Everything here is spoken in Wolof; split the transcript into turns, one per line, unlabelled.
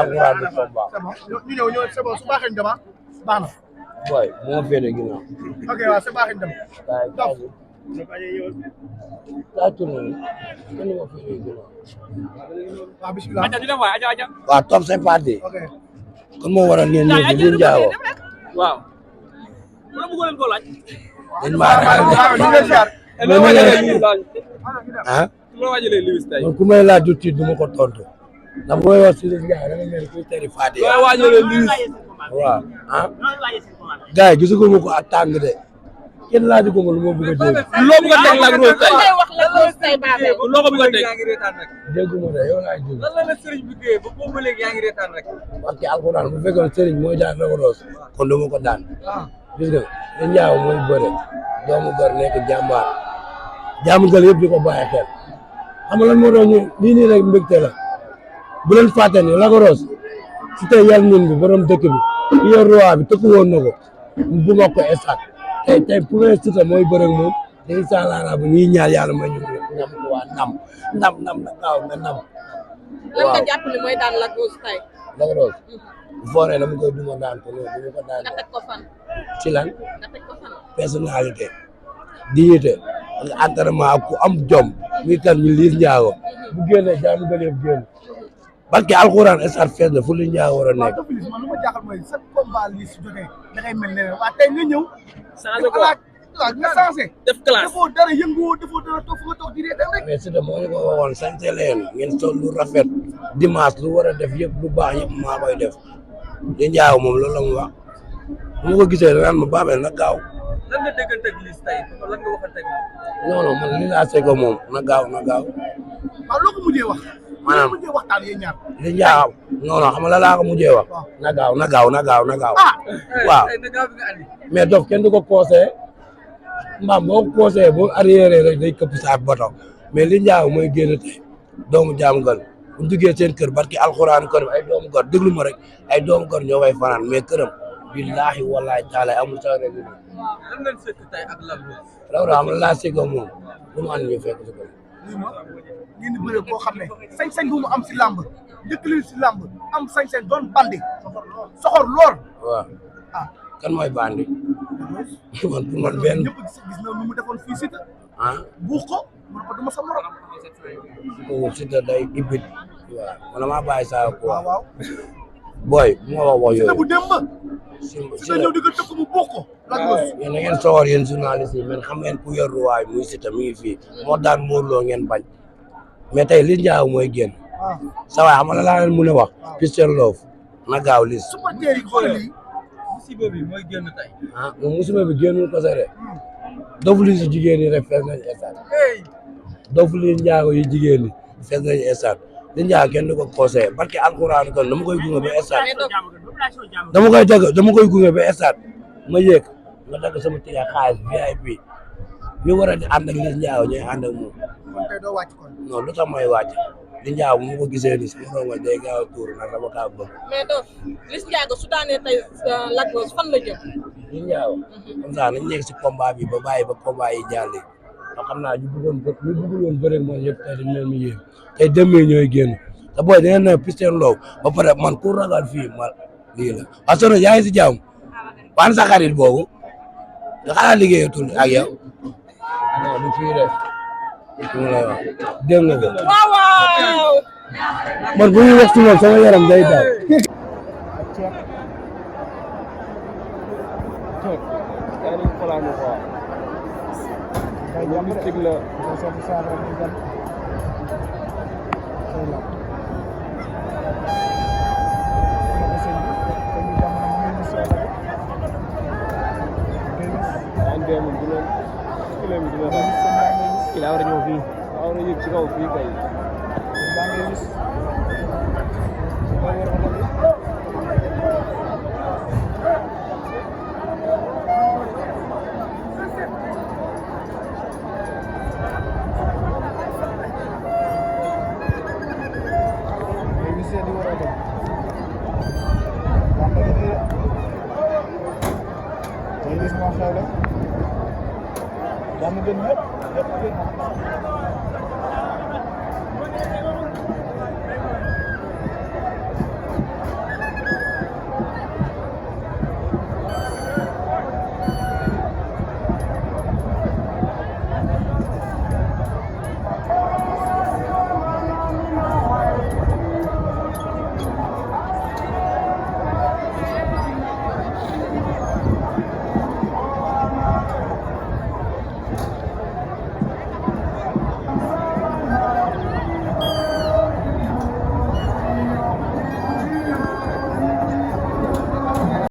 alxuraan bi combat.
ñu ñëw c'est bon su baaxee ñu dem baax na.
boy moo féete ginnaaw.
ok waaw c'est baaxee ñu dem.
daa tourné kenn moo féete ginnaaw.
waaw bisimilah.
waaw top c'est parti. kon moo waral ngeen ñëw di leen jaawoo.
waaw.
dañ maa ragal ah. man ku may laaj tuuti du ma ko tontu. ndax booy wax si les gars da nga mel kuy teri Fatick. waaw ah. gars yi gisuguma ko ak tàng de. kenn laaju ko ma lu ma bëgg a dégg.
loo bëgg a teg Lac Rose tey. loo ko bëgg a teg.
dégguma de yow laay dégg.
lan la sëriñ bi dee ba boobu ba léegi yaa ngi reetaan rek.
parce que alxuraan bu fekkoon sëriñ mooy daan Lac Rose kon dama ko daan. gis nga li ñaaw mooy bëre doomu gor nekk jàmbaar jaamu gal yëpp di ko bàyyi xel xam nga lan moo doon ñu lii nii rek mbégte la bu leen fàtte ni Lac Rose si tey yàlla ñun bi borom dëkk bi ki yor roi bi tëkku woon na ko bu ma ko estat tey premier Siteu mooy bëre ak moom te incha allah bu ñuy ñaar yàlla may ñu ñam ko waa ndam na gaaw na ndam.
lan nga jàpp ni mooy daan Lac Rose tey.
Lac Rose bu fooree dama koy duma daan ko loolu dama ko daan.
nga teg ko fan.
ci lan
nga teg ko fan.
personnalité dignité ak entraînement ku am jom muy kan ñu Liss Ndiago bu génnee jaamu gën yëpp génn barke alxuraan estar fees na fu Liss Ndiago war a nekk.
man lu ma jaaxal mooy sa combat Liss jotee da ngay mel ne waa tey nga ñëw.
changé ko
waaw nga changé.
def classe
defoo dara yënguwoo defoo dara toog fu nga toog di reetaan rek.
mais Siteu moo ñu ko waxoon sañte leen ngeen sol lu rafet dimanche lu war a def yëpp lu baax yëpp maa koy def Liss Ndiago moom loolu la mu wax bu ma ko gisee da ma baabel na gaaw.
lan nga déggante ak Liss tey lan nga waxante ak
non non man li laa seego moom na gaaw.
waaw loo ko mujjee wax.
maanaam
loo mujjee waxtaan yéen ñaar.
Liss Ndiago non xam nga la laa ko mujjee wax. na gaaw. waaw mais dof kenn du ko conseillé mbaam boo ko conseillé boo arrière rek day këpp sa boto mais Liss Ndiago mooy génn tey doomu jaam gal bu duggee seen kër barki alxuraan kër ay doomu gor déglu ma rek ay doomu gor ñoo fay fanaan mais këram billahi wallahi taala amul sax rek
lan ngeen fekk tey ak Lac Rose.
loolu xam nga laa seego moom lu mu ànd ñu fekk si ko.
ngeen di bëre koo xam ne sañ-sañ bu mu am si làmb dëkk li si làmb am sañ-sañ doon bandi soxor lool.
waaw kan mooy bandi man pour man benn
ñëpp gis na nu mu defoon fii Siteu buux ko man ko duma sa morom.
Siteu day ibit waaw man maa bàyyi saa ko
waaw
booy bu ma wax
Siteu
yooyu
bu dem ba Siteu ñëw di ko tëkk mu buux ko.
yéen da ngeen soxor yéen journaliste yi mais xam ngeen ku yor ruwaay muy Siteu mi ngi fii moo daan móorloo ngeen bañ mais tey Liss Ndiago mooy génn sa waay xam nga la laa leen mën a wax Pistol Love na gaaw Liss
supporter yi xool lii
musiba bi mooy génn tey.
moom musiba bi génnul ko sa de dofu Liss jigéen ñi rek fees nañu stade dofu Liss Ndiago yi jigéen ñi fees nañu stade Liss Ndiago kenn du ko conseillé parce que alxuraan kon dama koy gunge ba stade dama koy gunge ba stade ma yéeg nga dagg sama ticket xaalis VIP ñu war a di ànd ak Liss Ndiago ñooy ànd ak moom
kon tey doo wàcc kon.
non lu tax may wàcc Liss Ndiago bu ma ko gisee nii sama rongoñ day gaaw a tuur nag dama kaa bëgg.
mais donc Liss Ndiago su daanee tey Lac Rose fan la jëm.
Liss Ndiago comme ça nañ nekk si combat bi ba bàyyi ba combat yi jàll yi xam naa ñu bëggoon woon bëre moom yëpp tey dañu leen mi yéen tey demee ñooy génn te booy da ngeen ne Pistol Love ba pare man ku ragal fii ma lii la parce que yaa ngi si jàmm waan sa xarit boobu nga xanaa liggéeyatul ak yow non du fii rek mu lay wax dégg nga ko
waaw.
man bu ñuy wax ci moom sama yaram day daw
kii laa war a ñëw fii. waaw war a yëg ci kaw fii kay.
Liss moo xew la.